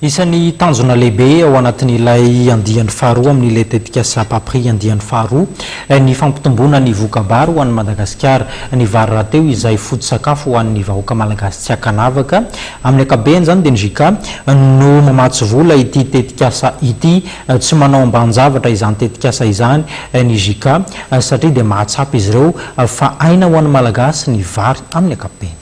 Isan'ny tanjona lehibe ao anatin'ilay andiany faharoa amin'ilay tetikasa PAPRI andiany faharoa ny fampitomboana ny voka-bary ho an'i Madagasikara. Ny vary rahateo izay foto-tsakafo ho an'ny vahoaka malagasy tsy ankanavaka. Amin'ny ankapobeny izany dia ny JICA no mamatsy vola ity tetikasa ity. Tsy manao ambanin-javatra izany tetikasa izany ny JICA satria dia mahatsapa izy ireo fa aina ho an'ny Malagasy ny vary amin'ny ankapobeny.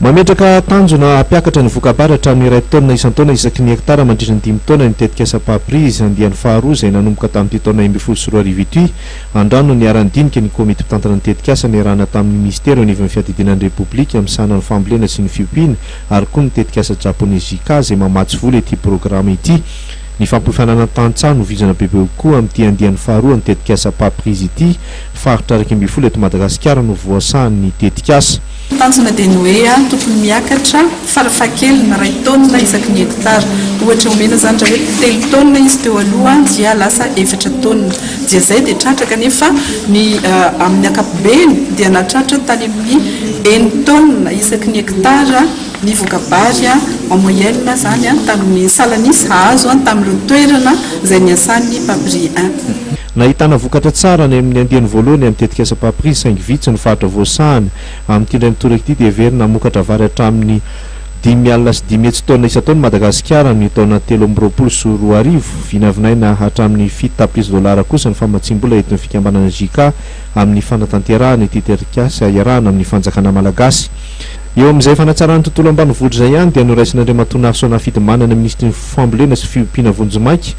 Mametraka tanjona hampiakatra ny voka-bary hatramin'ny iray taonina isan-taona isaky ny hektara mandritra ny dimy taona ny tetikasa Papriz, andiany faharoa izay nanomboka tamin'ity taona 2011 ity. Andrano no niara-nidinika ny komity mpitantana ny tetikasa niarahana tamin'ny minisitera eo anivon'ny fiadidiana ny Repoblika misahana ny fambolena sy ny fiompiana ary koa ny tetikasa Japoney JICA izay mamatsy vola ity programa ity. Ny fampiofanana tantsaha no vizana bebe kokoa amin'ity andiany faharoa ny tetikasa Papriz ity. Faritra 11 eto Madagasikara no voasahan'ny tetikasa. Tanjona dia ny hoe tokony miakatra farafahakeliny iray taonina isaky ny hectare. Ohatra omena izany raha hoe telo taonina izy teo aloha dia lasa efatra taonina. Dia izay dia tratra kanefa ny amin'ny ankapobeny dia nahatratra tany amin'ny enin-taonina isaky ny hectare ny voka-bary en moyenne izany tamin'ny salan'isa azo tamin'ireo toerana izay niasan'ny Papri un. Nahitana vokatra tsara any amin'ny andiany voalohany amin'ny tetikasa Papri saingy vitsy ny faritra voasahana. Amin'ity indray mitoraka ity dia heverina hamokatra vary hatramin'ny 550 taonina isan-taona i Madagasikara amin'ny taona 2023. Vinavinaina hatramin'ny fito tapitrisa dolara kosa ny famatsiam-bola entin'ny fikambanana JICA amin'ny fanatanterahana ity tetikasa iarahana amin'ny fanjakana malagasy. Eo amin'izay fanatsarana ny tontolo ambanivohitra izay ihany dia noraisin'Andriamatoa Narson Rafidimanana minisitry ny Fambolena sy Fiompiana vonjimaika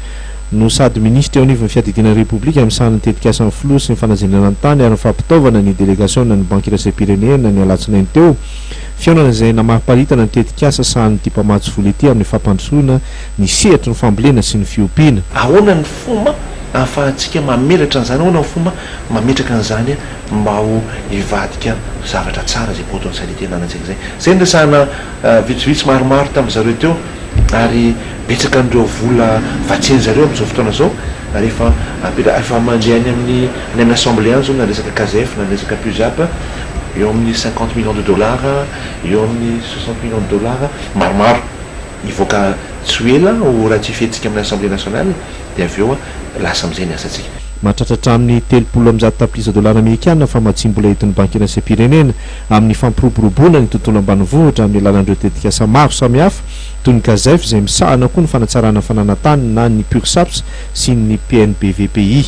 no sady minisitra eo anivon'ny fiadidiana ny Repoblika misahana ny tetikasan'ny filoha sy ny fanajenana ny tany ary ny fampitaovana ny delegasiona ny Banky iraisam-pirenena ny alatsinainy teo. Fihaonana izay namariparitana ny tetikasa sahanin'ity mpamatsy vola ity amin'ny fampandrosoana ny sehatry ny fambolena sy ny fiompiana. Ahoana ny fomba ahafahantsika mamelatra an'izany, ahoana ny fomba mametraka an'izany mba ho hivadika zavatra tsara izay potentialité ananantsika izay. Izay no resahana vitsivitsy maromaro tamin-dry zareo teo. Ary betsaka an'ireo vola vatsian-dry zareo amin'izao fotoana izao ary efa apetra efa mandeha any amin'ny any amin'ny assemblée any izao na resaka Casef na resaka Pujap eo amin'ny cinquante millions de dollars eo amin'ny soixante millions de dollars maromaro hivoaka tsy ho ela ho ratifier-tsika amin'ny assemblée nationale dia avy eo lasa amin'izay ny asantsika. Mahatratra hatramin'ny 130 tapitrisa dolara amerikana ny famatsiam-bola entin'ny Banky Iraisam-pirenena amin'ny fampiroboroboana ny tontolo ambanivohitra amin'ny alalan'ireo tetikasa maro samihafa toy ny Gazef izay misahana koa ny fanatsarana ny fananan-tany na ny Pursaps sy ny PNBVPI.